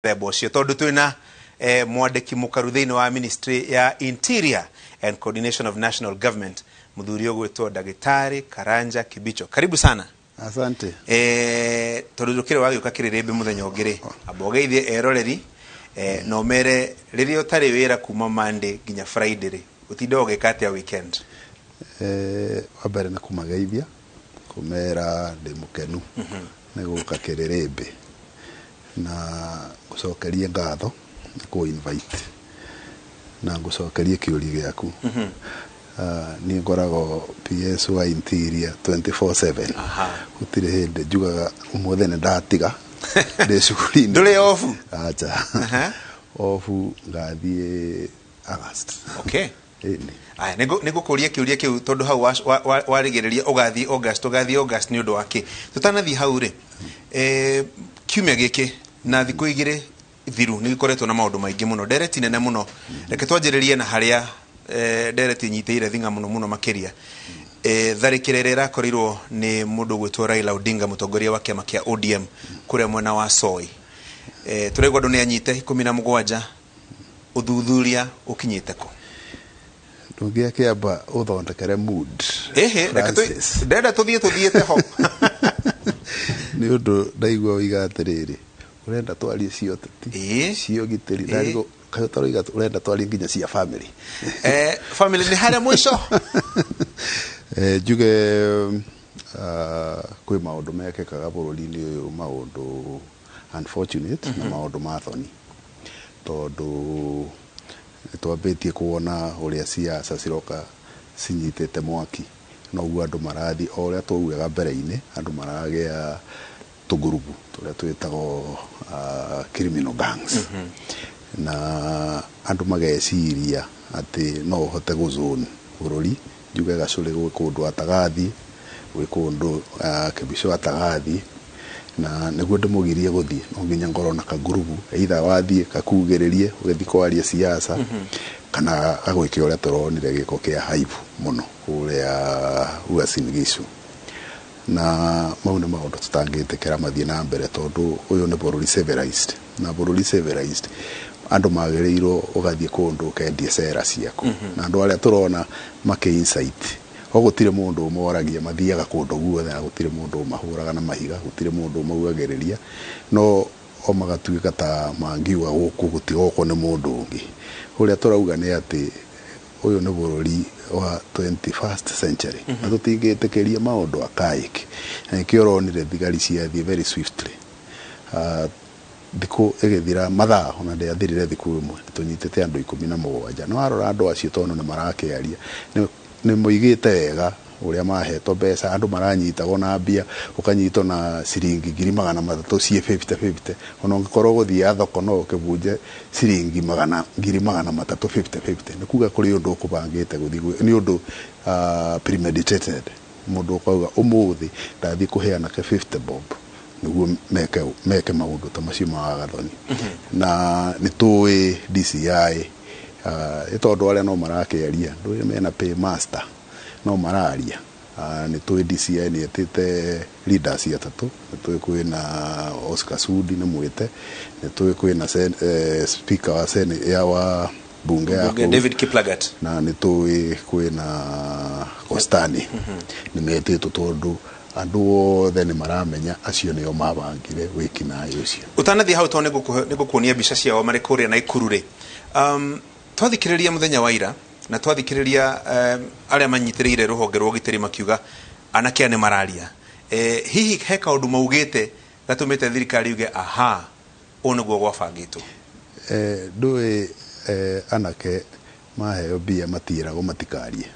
Mũthemba ũcio tondũ twĩna mwandĩki mũkaru thĩinĩ wa ministry ya Interior and Coordination of National Government, mũthuri ũgwĩtwo Ndagĩtarĩ Karanja Kibicho. Karibu sana. Asante. Tondũ ndũkĩrĩ wagĩũka kĩrĩrĩmbĩ mũthenya ũngĩ rĩ, amba ũgeithie eroreri na ũmere rĩrĩa ũtarĩ wĩra kuma Monday nginya Friday rĩ, ũtinda ũgĩka atĩa weekend? Wa mbere nĩ kũmageithia, kũmera ndĩ mũkenu nĩ gũka kĩrĩrĩmbĩ na ngũcokerie ngatho nĩ kũ invite na ngũcokerie kĩũria gĩaku. Niĩ ngoragwo PS wa Interior 24/7. Gũtirĩ hĩndĩ njugaga ũmũthĩ nĩ ndatiga ndĩ cuguri-inĩ. Ndũrĩ off? Acha. Off ngathiĩ August. Ĩni. Aya, nĩngũkũria kĩũria kĩu tondũ hau warigĩrĩria ũgathiĩ August, ũgathiĩ August nĩ ũndũ wa kĩ? Tũtanathiĩ hau rĩ, kiumia gĩkĩ na thikũ 2 thiru nĩ gĩkoretwo na maũndũ maingĩ mũno, ndereti nene mũno. Reke twanjĩrĩrie na harĩa ndereti inyitĩire thing'a mũno mũno makĩria. Tharĩkĩra ĩrĩa ĩrakorirwo nĩ mũndũ ũgwĩtwo Raila Odinga, mũtongoria wa kĩama kĩa ODM kũrĩa mwena wa Soy. Tũraigua andũ nĩ anyite 17, ũthuthuria ũkinyĩte kũ? Ndũngĩakĩamba ũthondekere mood. Ĩhĩ, reke Francis. Ndĩrenda tũthiĩ tũthiĩte ho. Nĩ ũndũ ndaigua ũiga atĩrĩrĩ, ũrenda twarie cia ũteti, cia ũgitĩri, ndarigwo kaĩ ũtaroiga ũrenda twarie nginya cia family. Family nĩ harĩa mũico. Njuge, kwĩ maũndũ mekĩkaga bũrũri-inĩ ũyũ, maũndũ unfortunate na maũndũ ma thoni, tondũ nĩtwambĩtie kuona ũrĩa siasa ciroka cinyitĩte mwaki, noguo andũ marathiĩ o ũrĩa twaugaga mbere-inĩ, andũ maragĩa tũgurubu tũrĩa twĩtagwo criminal gangs. Na andũ mageciria atĩ no ũhote gũzone bũrũri, njuge Gacũrĩ gwĩ kũndũ atagathiĩ, gwĩ kũndũ Kĩbico atagathiĩ, na nĩguo ndĩmũgirie gũthiĩ no nginya ngorwo na kagurubu, either wathiĩ kakugĩrĩrie ũgĩthiĩ kwaria siasa, kana gagwĩke ũrĩa tũronire gĩko kĩa haibu mũno kũrĩa Uasin Gishu. Na mau nĩ maũndũ tũtangĩtĩkĩra mathiĩ na mbere, tondũ ũyũ nĩ bũrũri civilized, na bũrũri civilized andũ magĩrĩirwo ũgathiĩ kũndũ ũkendia cera ciaku. Na andũ arĩa tũrona makĩ incite, o gũtirĩ mũndũ ũmoragia, mathiaga kũndũ guothe na gũtirĩ mũndũ ũmahũraga na mahiga, gũtirĩ mũndũ ũmaugagĩrĩria, no o magatuĩka ta mangiuga gũkũ gũtigokwo nĩ mũndũ ũngĩ. Ũrĩa tũrauga nĩ atĩ ũyũ nĩ bũrũri wa 21st century, na tũtingĩtĩkĩria maũndũ archaic. Na nĩkĩo ũronire thigari ciathiĩ very swiftly. Thikũ ĩgĩthira mathaa ona ndĩathirire thikũ ĩmwe, tũnyitĩte andũ 17. Na warora andũ acio tondũ nĩ marakĩaria, nĩ moigĩte wega ũrĩa mahetwo mbeca, andũ maranyitagwo na mbia, ũkanyitwo na ciringi 300,000 ciĩ 50-50. Ona ũngĩkorwo ũgũthiaga thoko no ũkĩbunje ciringi 300,000 50-50. Nĩ kuga kũrĩ ũndũ ũkũbangĩte gũthiĩ nĩ ũndũ premeditated. Mũndũ ũkauga ũmũthĩ ndathiĩ kũheana ke 50 bob nĩguo meke maũndũ ta macio ma wagathoni. Na nĩ tũĩ DCI, nĩ tondũ arĩa no marakĩaria, ndũĩ mena paymaster no mararia. Nĩ tũĩ DCI nĩ etĩte leaders atatũ, nĩ tũĩ kwĩna Oscar Sudi nĩ mwĩte, nĩ tũĩ kwĩna speaker wa Senate ya wa bunge ya Bunge, kũu. David Kiplagat. Na nĩ tũĩ kwĩna Kostani. Nĩ metĩtwo tondũ andũ othe nĩ maramenya acio nĩo mabangire wĩkinaĩ ũcio. Ũtanathiĩ hau tondũ nĩngũkuonia mbica ciao marĩ kũrĩa Naikuru rĩ. Twathikĩrĩria mũthenya wa ira na twathikĩrĩria arĩa manyitĩrĩire rũhonge rwa ũgitĩri makiuga anake aya nĩ mararia. Hihi he kaũndũ maugĩte gatũmĩte thirikari yuge aha, ũũ nĩguo gwabangĩtwo? Ndũĩ, anake maheo mbia matiĩragwo matikarie.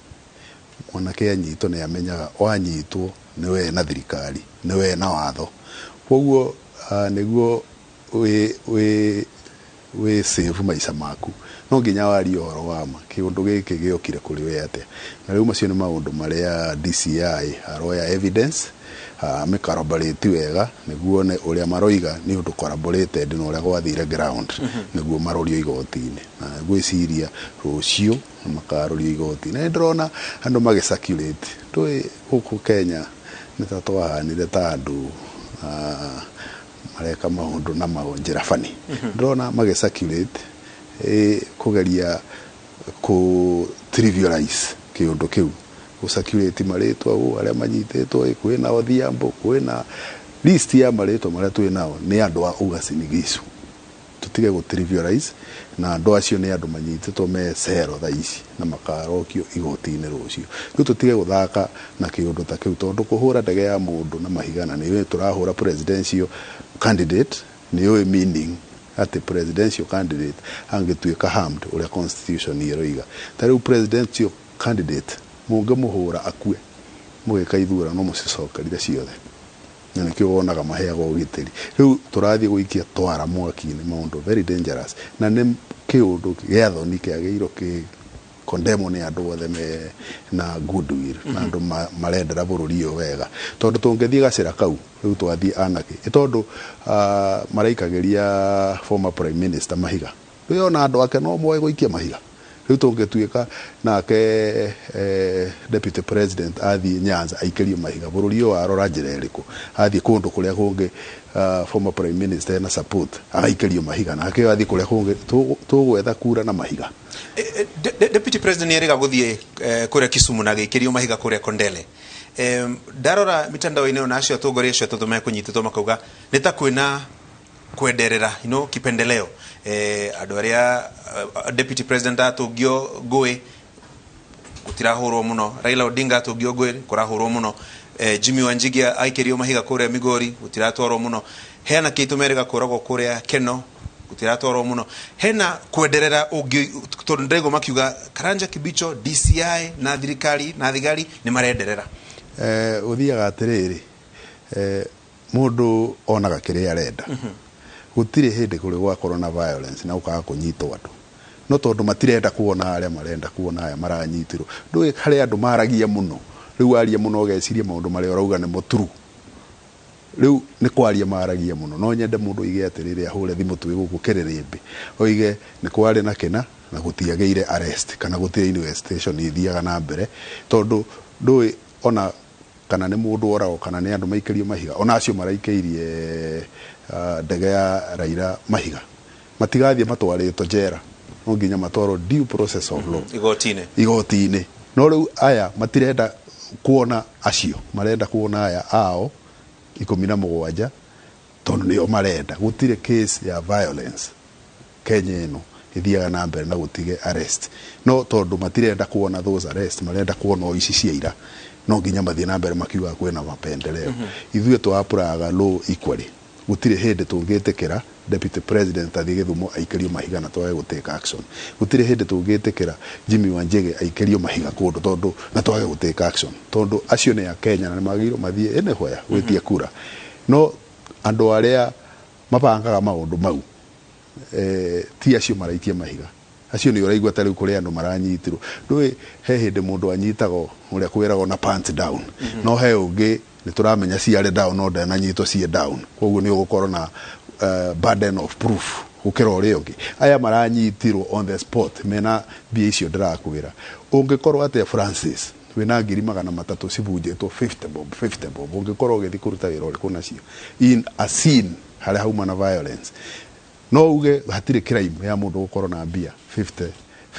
Mwanake anyitwo nĩ amenyaga wanyitwo nĩ we na thirikari, nĩ we na watho. Koguo nĩguo wĩ save maica maku, no nginya warie ũhoro wa ma, kĩũndũ gĩkĩ gĩokire kũrĩ we atĩa. Na rĩu macio nĩ maũndũ marĩa DCI aroya evidence, amĩcorroborate wega nĩguo one ũrĩa maroiga nĩ ũndũ corroborated na ũrĩa gwathire ground, nĩguo marorio igoti-inĩ. Na ngwĩciria rũciũ makarorio igoti-inĩ. Na nĩndĩrona andũ magĩ circulate. Ndũĩ gũkũ Kenya nĩ ta twahanire ta andũ Mareka maũndũ na njĩra bani. Ndĩrona magĩ circulate kũgeria kũ trivialize kĩũndũ kĩu, gũ circulate marĩtwa ũ arĩa manyitĩtwo, kwĩna Odhiambo, kwĩna list ya marĩtwa marĩa twĩ nao nĩ andũ a Uasin Gishu. Tutige gũ trivialize, na andũ acio nĩ andũ manyitĩtwo me cero thaa ici na makarokio igoti-inĩ rũciũ. Rĩu tũtige gũthaka na kĩũndũ ta kĩu, tondũ kũhũra ndege ya mũndũ na mahiga, na nĩ tũrahũra presidential candidate, nĩ ũĩ meaning atĩ presidential candidate angĩtuĩka harmed ũrĩa constitution ĩroiga. Ta rĩu presidential candidate mũngĩmũhũra akue mũgĩka ithurano, mũcicokerire ciothe, na nĩkĩo wonaga maheagwo ũgitĩri. Rĩu tũrathiĩ gũikia twara mwaki-inĩ maũndũ very dangerous, na nĩ kĩũndũ gĩa thoni kĩagĩrĩirwo kĩ condemn nĩ andũ othe me na goodwill na andũ marendera bũrũri ũyũ wega, tondũ tũngĩthiĩ gacĩra kau rĩu twathiĩ anarchy. Ĩ tondũ maraikagĩria former prime minister mahiga, rĩu ona andũ ake no moe gũikia mahiga. Rĩu tũngĩtuĩka nake deputy president athiĩ Nyanza aikĩrio mahiga, bũrũri ũyũ warora njĩra ĩrĩkũ? Athiĩ kũndũ kũrĩa kũngĩ, former prime minister ena support, agaikĩrio mahiga, nake athiĩ kũrĩa kũngĩ, tũgwetha kura na mahiga. Deputy president nĩ erĩga gũthiĩ kũrĩa Kisumu na agĩikĩrio mahiga kũrĩa Kondele. Ndarora mitandao-inĩ, ona acio atongoria acio atatũ mekũnyitĩtwo makauga nĩ ta kwĩna kwenderera, kipendeleo, andũ arĩa deputy president atũngio ngũĩ gũtirahũrwo mũno, Raila Odinga atũngio ngũĩ kũrahũrwo mũno, Jimmy Wanjigi aikĩrio mahiga kũrĩa Migori gũtiratwarwo mũno, hena Kĩitũ merĩga kũragwo kũrĩa Keno gũtiratwarwo mũno. Hena kwenderera ũngĩ, tondũ ndĩraigua makiuga Karanja Kibicho, DCI na thirikari na thigari nĩ marenderera. Ũthiaga atĩrĩrĩ, mũndũ onaga kĩrĩa arenda. Gũtirĩ hĩndĩ kũrĩ gwakorwo na violence na ũkaga kũnyitwo andũ, no tondũ matirenda kuona arĩa marenda kuona aya maranyitirwo. Ndũĩ harĩ andũ maragia mũno, rĩu waria mũno ũgeciria maũndũ marĩa ũrauga nĩmo true. Rĩu nĩ kwaria maragia mũno. No nyende mũndũ oige atĩrĩrĩ, ahũre thimũ twĩ gũkũ kĩrĩrĩmbĩ, oige nĩ kwarĩ na kĩna na gũtiagĩire arrest kana gũtirĩ investigation ithiaga na mbere, tondũ ndũĩ ona kana nĩ mũndũ oragwo kana nĩ andũ maikĩrio mahiga. Ona acio maraikĩirie ndege ya Raila mahiga matigathiĩ matwarĩtwo njera, no nginya matwarwo due process of law. Igoti-inĩ. Igoti-inĩ. No rĩu aya matirenda kuona acio, marenda kuona aya ao 17, tondũ nĩo marenda. Gũtirĩ case ya violence Kenya ĩno ithiaga na mbere na gũtige arrest, no tondũ matirenda kuona those arrest, marenda kuona o ici cia ira, no nginya mathiĩ na mbere makiugaga kwĩna mapendeleo. Ithuĩ tũ-apply law equally. Gũtirĩ hĩndĩ tũngĩtĩkĩra deputy president athiĩ Gĩthumo aikĩrio mahiga na twage gũ take action. Gũtirĩ hĩndĩ tũngĩtĩkĩra Jimmy Wanjigi aikĩrio mahiga kũndũ tondũ na twage gũ take action, tondũ acio nĩ a Kenya na nĩ magĩrĩirwo mathiĩ anywhere gwĩtia kura. No andũ arĩa mabangaga maũndũ mau, ti acio maraikia mahiga acio nĩ ũraigua ta rĩu kũrĩ andũ maranyitirwo. Ndũĩ he hĩndĩ mũndũ anyitagwo ũrĩa kwĩragwo na pants down, no he ũngĩ nĩ tũramenya ciarĩ down no ndananyitwo ciĩ down, koguo nĩ ũgũkorwo na burden of proof gũkĩra ũrĩa ũngĩ. Aya maranyitirwo on the spot mena mbia icio. Ndĩrakwĩra, ũngĩkorwo atĩa Francis wĩna 300,000 cibunjĩtwo 50 bob 50 bob, ũngĩkorwo ũgĩthiĩ kũruta wĩra ũrĩkũ nacio in a scene harĩa hauma na violence? No uge hatirĩ crime ya mũndũ gũkorwo na mbia 50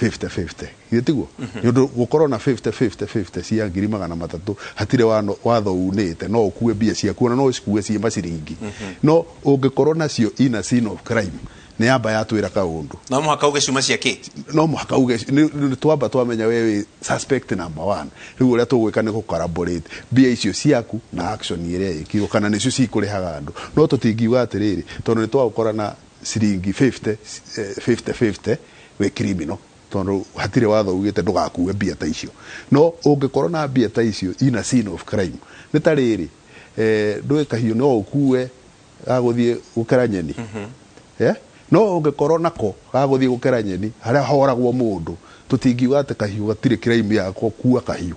50 50, githĩ tiguo? Nĩ ũndũ gũkorwo na 50 50 50 cia 300,000, hatirĩ watho unĩte. No ũkue mbia ciaku, ona no ũcikue ciĩ maciringi, no ũngĩkorwo nacio in a scene of crime, nĩ yamba yatwĩra kaũndũ. No mũhaka uge ciuma cia kĩ. No mũhaka uge nĩ twamba twamenya we wĩ suspect number one. Rĩu ũrĩa tũgwĩka nĩ gũ-corroborate mbia icio ciaku na action ĩrĩa ĩkirwo kana nĩcio cikũrĩhaga andũ. No tũtingiuga atĩrĩrĩ, tondũ nĩ twagũkora na ciringi 50 50 50, wĩ criminal, tondũ hatirĩ watho ugĩte ndũgakue mbia ta icio. No ũngĩkorwo na mbia ta icio in a scene of crime, nĩ ta rĩrĩ, ndũĩ kahiũ no ũkue gagũthiĩ gũkera nyeni. Yeah? No ũngĩkorwo nako gagũthiĩ gũkera nyeni harĩa horagwo mũndũ, tũtingiuga atĩ kahiũ gatirĩ crime ya gũkua kahiũ,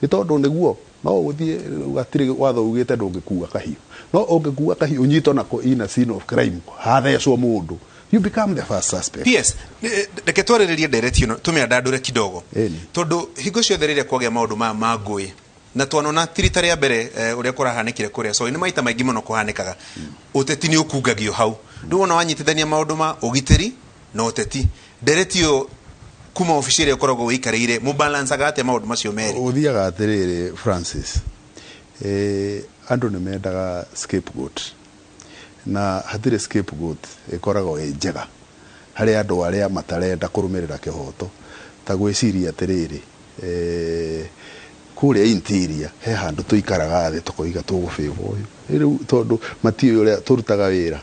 nĩ tondũ nĩguo no ũthiĩ, gatirĩ watho ugĩte ndũngĩkua kahiũ. No ũngĩkua kahiũ ũnyitwo nako in a scene of crime hathecwo mũndũ, you become the first suspect. PS, reke twarĩrĩrie ndereti ĩno tũmĩandandũre kidogo. Ĩni. Tondũ hingo ciothe rĩrĩa kwagĩa maũndũ maya ma ngũĩ Na twanona ti rita rĩa mbere ũrĩa kũrahanĩkire kũrĩa so nĩ maita maingĩ mũno kũhanĩkaga. Ũteti nĩ ũkungagio hau. Rĩu wona wanyitithania maũndũ ma ũgitĩri na ũteti, ndereti ĩyo kuma obici ĩrĩa ũkoragwo wĩikarĩire, mũbalancaga atĩa maũndũ macio merĩ? Ũthiaga atĩrĩrĩ, Francis, andũ nĩ mendaga scapegoat, na hatirĩ scapegoat ĩkoragwo ĩ njega harĩ andũ arĩa matarenda kũrũmĩrĩra kĩhoto. Ta gwĩciria atĩrĩrĩ, kũrĩa interior he handũ tũikaraga thĩ tũkoiga tũgũbĩba ũyũ rĩu, tondũ matiũĩ ũrĩa tũrutaga wĩra.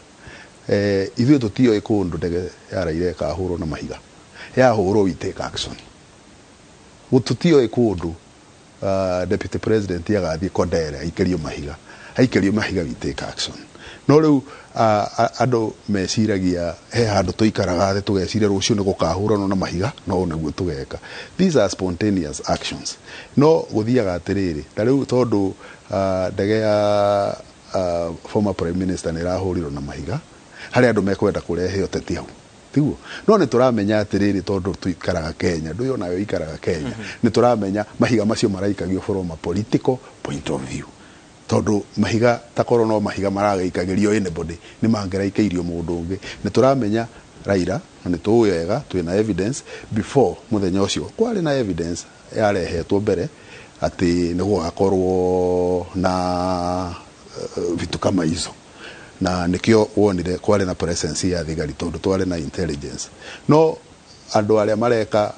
Ithuĩ tũtioĩ kũndũ ndege ya Raila ĩkahũrwo na mahiga, yahũrwo we take action. Tũtioĩ kũndũ deputy president agathiĩ Kondere aikĩrio mahiga, aikĩrio mahiga we take action. No rĩu andũ meciragia he handũ tũikaraga thĩ tũgeciria rũciũ nĩ gũkahũranwo na mahiga, no ũũ nĩguo tũgeka. These are spontaneous actions. No gũthiaga atĩrĩrĩ, ta rĩu tondũ ndege ya former prime minister nĩ ĩrahũrirwo na mahiga, harĩ andũ mekwenda kũrehe ũteti hau, tiguo? No nĩ tũramenya atĩrĩrĩ, tondũ tũikaraga Kenya, ndũĩ onawe ũikaraga Kenya, nĩ tũramenya mahiga macio maraikagio from a political point of view, tondũ mahiga takorwo no mahiga maragĩikagĩrio anybody, nĩ mangĩraikĩirio mũndũ ũngĩ. Nĩ tũramenya Raila na nĩ tũĩ wega, twĩna evidence before mũthenya ũcio kwarĩ na evidence yarehetwo mbere atĩ nĩ gũgakorwo na vitu kama hizo, na nikio wonire kwarĩ na presence ya thigari, tondũ twarĩ na intelligence. No andũ arĩa mareka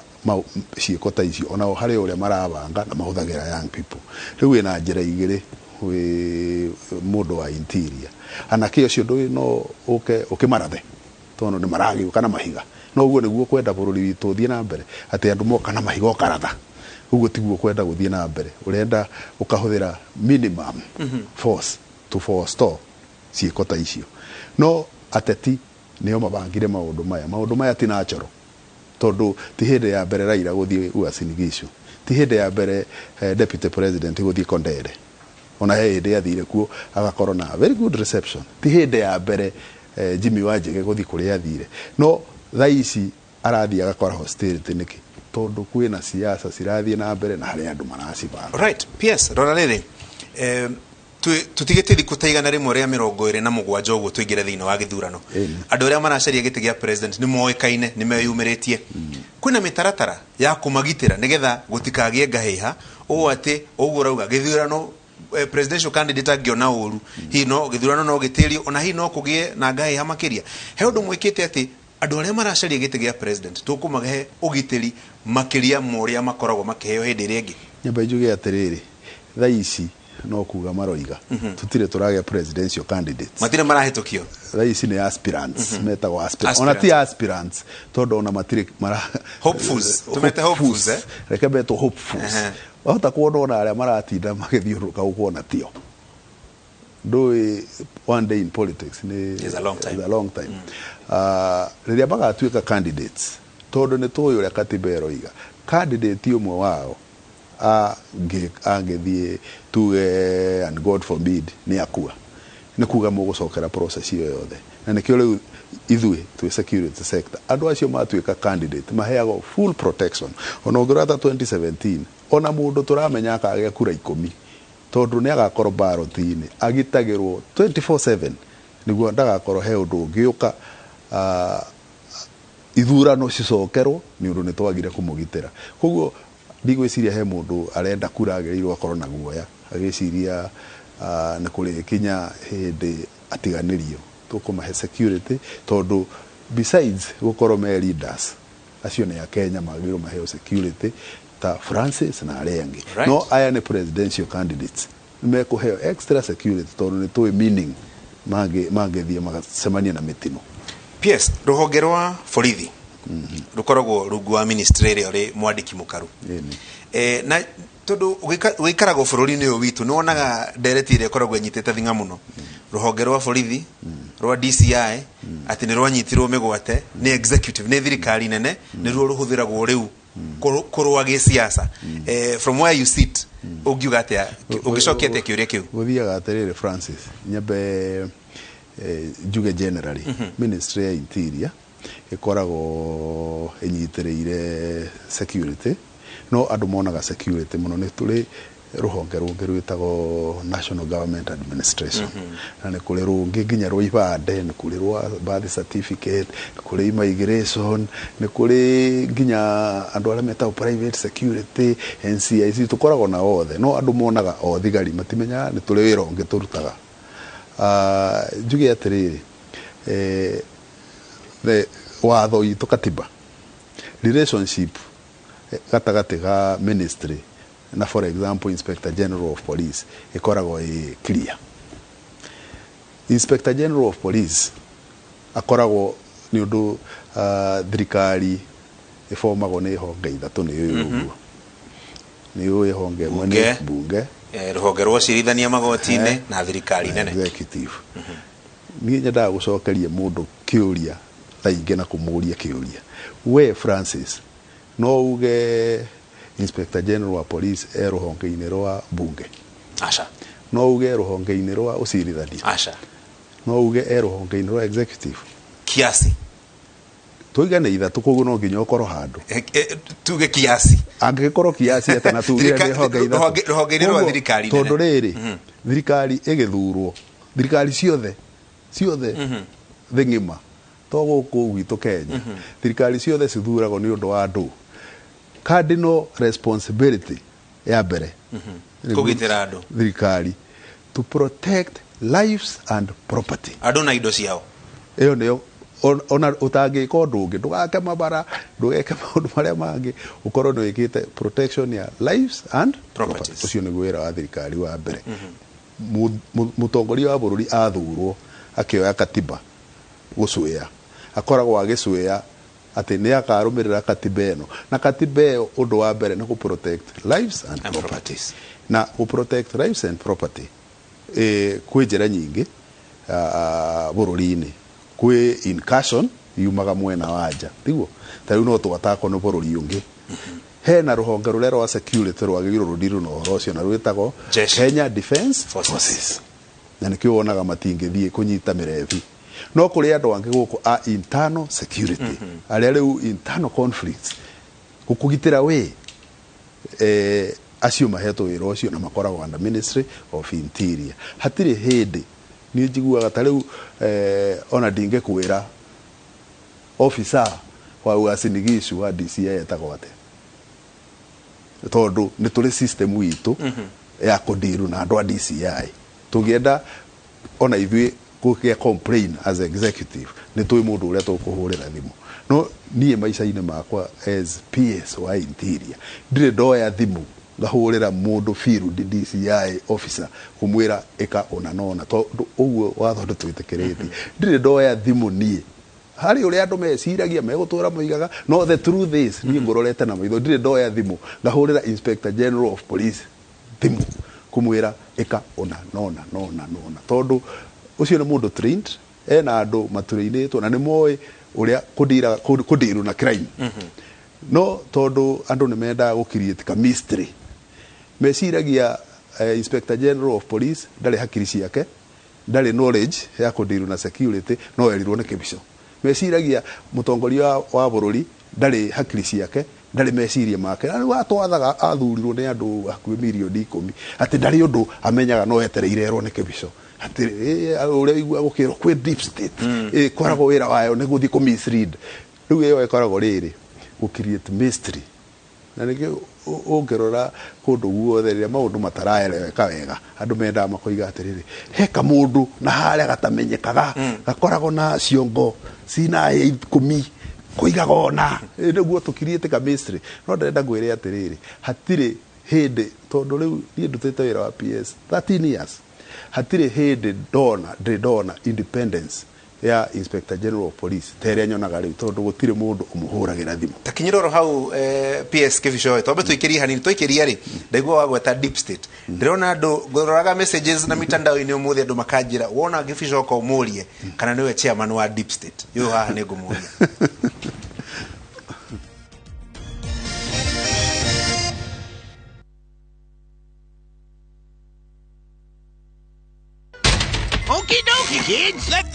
ciĩko ta icio onao harĩ ũrĩa marabanga na mahũthagĩra young people. Rĩu wĩna njĩra igĩrĩ, wĩ mũndũ wa interior, anake ũcio ndũĩ no ũke ũkĩmarathe, tondũ nĩ maragĩũka na mahiga. No ũguo nĩguo kwenda bũrũri witũ ũthiĩ na mbere, atĩ andũ moka na mahiga ũkaratha? Ũguo tiguo kwenda gũthiĩ na mbere. Ũrenda ũkahũthĩra minimum force to forestall ciĩko ta icio. No ateti nĩo mabangire maũndũ maya. Maũndũ maya ti natural, tondũ ti hĩndĩ ya mbere Raila gũthiĩ Uasin Gishu, ti hĩndĩ ya mbere deputy president gũthiĩ Kondere, ona he hĩndĩ athire kuo agakorwo na very good reception. Ti hĩndĩ ya mbere Jimmy Wanjigi gũthiĩ kũrĩa athire. No thaa ici arathiĩ agakora hostility nĩkĩ? Tondũ kwĩna siasa cirathiĩ na mbere na harĩ andũ maracibanga. Right, PS, rora rĩrĩ, tutigĩte thikũ ta 127 ũguo tũingĩre thĩinĩ wa gĩthurano. Andũ arĩa maracaria gĩtĩ gĩa president nĩ moĩkaine, nĩ meyumĩrĩtie. Kwĩna mĩtaratara ya kũmagitĩra nĩgetha gũtikagĩe ngahĩha ũũ atĩ ũguo ũrauga gĩthurano, presidential candidate angĩona ũru, hihi no gĩthurano no gĩtĩrio, ona hihi no kũgĩe na ngahĩha makĩria. He ũndũ mwĩkĩte atĩ andũ arĩa maracaria gĩtĩ gĩa president tũkũmahe ũgitĩri makĩria ma ũrĩa makoragwo makĩheo hĩndĩ ĩrĩa ĩngĩ? Nyamba njuge atĩrĩrĩ, thaa ici no kuga maroiga tutire tũragĩa presidential candidates. Matirĩ marahĩtũkio. Thaa ici nĩ aspirants, metagwo aspirants, ona ti aspirants, tondũ ona matirĩ mara Hopefuls. Tumete hopefuls, eh? Reke metwo hopefuls. Wahota kuona ona arĩa maratinda magĩthiũrũrũka gũkũ ona tio. Ndũĩ, one day in politics nĩ Is a long time. Is a long time. Rĩrĩa magatuĩka candidates, tondũ nĩ tũĩ ũrĩa katiba ĩroiga, candidate ũmwe wao angĩthiĩ, tuge, and God forbid, nĩ akua, nĩ kuga mũgũcokera process ĩyo yothe. Na nĩkĩo rĩu ithuĩ twĩ security sector, andũ acio matuĩka candidate maheagwo full protection. Ona ũngĩrora ta 2017, ona mũndũ tũramenya akagĩa kura 10, tondũ nĩ agakorwo ballot-inĩ, agitagĩrwo 24/7 nĩguo ndagakorwo he ũndũ ũngĩũka, ithurano cicokerwo nĩ ũndũ nĩ twagire kũmũgitĩra. Koguo ndigwĩciria he mũndũ arenda kura agĩrĩirwo akorwo na guoya agĩciria nĩ kũrĩkinya hĩndĩ atiganĩrio. Tũkũmahe security, tondũ besides gũkorwo me leaders, acio nĩ Akenya magĩrĩirwo maheo security ta Francis na arĩa angĩ. No aya nĩ presidential candidates, nĩ mekũheo extra security, tondũ nĩ tũĩ meaning mangĩthiĩ magacemania na mĩtino. PS, rũhonge rwa borithi rũkoragwo rungu wa ministry ĩrĩa ũrĩ mwandĩki mũkaru. Na tondũ ũikaraga bũrũri-inĩ ũyũ witũ, nĩ wonaga ndereti ĩrĩa ĩkoragwo ĩnyitĩte thing'a mũno, rũhonge rwa borithi rwa DCI atĩ nĩ rwanyitirwo mĩgwate nĩ executive, nĩ thirikari nene, nĩruo rũhũthĩragwo rĩu kũrũa gĩsiasa. From where you sit, ũngiuga atĩa, ũngĩcokia atĩa kĩũria kĩu? Gũthiaga atĩrĩrĩ, Francis, nyambe njuge generally, ministry ya interior ĩkoragwo ĩnyitĩrĩire security, no andũ monaga security mũno nĩ tũrĩ Rũhonge rũngĩ rwĩtagwo National Government Administration, na nĩ kũrĩ rũngĩ nginya rwa ibande, nĩ kũrĩ rwa birth certificate, nĩ kũrĩ immigration, nĩ kũrĩ nginya andũ arĩa metagwo private security, NCIC, tũkoragwo na othe. No andũ monaga o thigari, matimenyaga nĩ tũrĩ wĩra ũngĩ tũrutaga. Njuge atĩrĩrĩ, the watho witũ, katiba, relationship gatagatĩ ga ministry na, for example, Inspector General of Police ĩkoragwo ĩ clear. Inspector General of Police akoragwo nĩ ũndũ thirikari ĩbomagwo nĩ honge ithatũ, nĩ ũyũ ũguo nĩ ũĩ honge ĩmwe nĩ Bunge. Bunge, Rũhonge rwa ũcirithania magoti-inĩ, na thirikari na nene. Executive. Niĩ nyendaga gũcokeria mũndũ kĩũria thaa ingĩ na kũmũria kĩũria, we Francis, no uge Inspector General wa Police e rũhonge-inĩ rwa bunge? Aca. No uge e rũhonge-inĩ rwa ũcirithania? Aca. No uge e rũhonge-inĩ rwa executive? Kiasi. Tuiga nĩ ithatũ, koguo no nginya ũkorwo handũ. Tuge kiasi. Angĩgĩkorwo kiasi atĩa na tugire nĩ honge ithatũ? Rũhonge-inĩ rwa Koguo, thirikari nene. tondũ rĩrĩ, thirikari ĩgĩthurwo, thirikari ciothe ciothe thĩ ng'ima, to gũkũ gwitũ Kenya, thirikari ciothe cithuragwo nĩ ũndũ wa andũ. Cardinal responsibility ya mbere nĩ Kũgitĩra andũ. Thirikari to protect lives and property. Andũ na indo ciao. Ĩyo nĩyo ona ũtangĩka ũndũ ũngĩ, ndũgake mabara, ndũgeke maũndũ marĩa mangĩ, ũkorwo nĩ wĩkĩte protection ya lives and properties. Ũcio nĩguo wĩra wa thirikari wa mbere. Mũtongoria wa bũrũri athurwo, akĩoya katiba gũcũĩa, akoragwo agĩcũĩa atĩ nĩ akarũmĩrĩra katiba ĩno, na katiba ĩyo ũndũ wa mbere nĩ kũ protect lives and and property. Properties. Na gũ protect lives and property, kwĩ njĩra nyingĩ bũrũri-inĩ. Kwĩ incursion yumaga mwena wa nja, tiguo? Ta rĩu no twatakwo nĩ bũrũri ũngĩ, hena rũhonge rũrĩa rwa security rwagĩrĩirwo rũndirwo na ũhoro ũcio, na rwĩtagwo Jeshi. Kenya Defence Forces. Forces. Na nĩkĩo wonaga matingĩthiĩ kũnyita mĩrebi. No kũrĩ andũ angĩ gũkũ a internal security, arĩa rĩu internal conflicts gũkũgitĩra wĩ acio mahetwo wĩra ũcio na makoragwo under Ministry of Interior. Hatirĩ hĩndĩ niĩ njiguaga ta rĩu ona ndingĩkwĩra officer wa Uasin Gishu wa DCI etagwo atĩa, tondũ nĩ tũrĩ system itũ ya kũndiru na andũ a DCI. Tũngĩenda ona ithuĩ kũgĩa complain as executive, nĩ tũĩ mũndũ ũrĩa tũkũhũrĩra thimũ. No niĩ maica-inĩ makwa as PS wa Interior ndirĩ ndoya thimũ ngahũrĩra mũndũ field DCI officer kũmwĩra ĩka ũna nona, tondũ ũguo watho ndũtwĩtĩkĩrĩtie. Ndirĩ ndoya thimũ niĩ. Harĩ ũrĩa andũ meciragia megũtũra moigaga, no the truth is niĩ ngũrorete na maitho, ndirĩ ndoya thimũ ngahũrĩra Inspector General of Police thimũ kũmwĩra ĩka ũna nona nona nona, tondũ ũcio nĩ mũndũ trained, ena andũ matũrĩinĩtwo na nĩ moĩ ũrĩa kũndira kũndiru na crime. No tondũ andũ nĩ mendaga gũ create ka mystery, meciragia Inspector General of Police ndarĩ hakiri ciake, ndarĩ knowledge ya kũndiru na security, no erirwo nĩ kĩbico. Meciragia mũtongoria wa bũrũri ndarĩ hakiri ciake, ndarĩ meciria make, na rĩu atwathaga athurirwo nĩ andũ hakuhĩ mirioni 10, atĩ ndarĩ ũndũ amenyaga, no etereire erwo nĩ kĩbico. Atĩ ũrĩa igua gũkĩrwo kwĩ deep state ĩkoragwo wĩra wayo nĩ gũthiĩ kũ mislead. Rĩu ĩyo ĩkoragwo rĩrĩ gũ create mystery, na nĩkĩo ũngĩrora kũndũ guothe rĩrĩa maũndũ mataraeleweka wega, andũ mendaga makoiga atĩrĩrĩ, he kamũndũ na harĩa gatamenyekaga gakoragwo na ciongo cina 10 koigaga ona. Nĩguo tũkiriĩte ka mystery. No ndĩrenda ngwĩre atĩrĩrĩ, hatirĩ hĩndĩ, tondũ rĩu niĩ ndutĩte wĩra wa PS 13 years, hatirĩ hĩndĩ ndona, ndĩ ndona independence ya Inspector General of Police ta ĩrĩa nyonaga rĩu, tondũ gũtirĩ mũndũ ũmũhũragĩra thimũ. Takinyĩra oro hau, PS Kibicho, twambe tũikĩrie hanini. Tũikĩria rĩ, ndaigua wagweta deep state. Ndĩrona andũ, ngũroraga messages na mitandao-inĩ ũmũthĩ, andũ makanjĩra wona Kibicho oka ũmũrie kana nĩwe chairman wa deep state. Yũ haha nĩ ngũmũria. Okie dokie, kids. Let the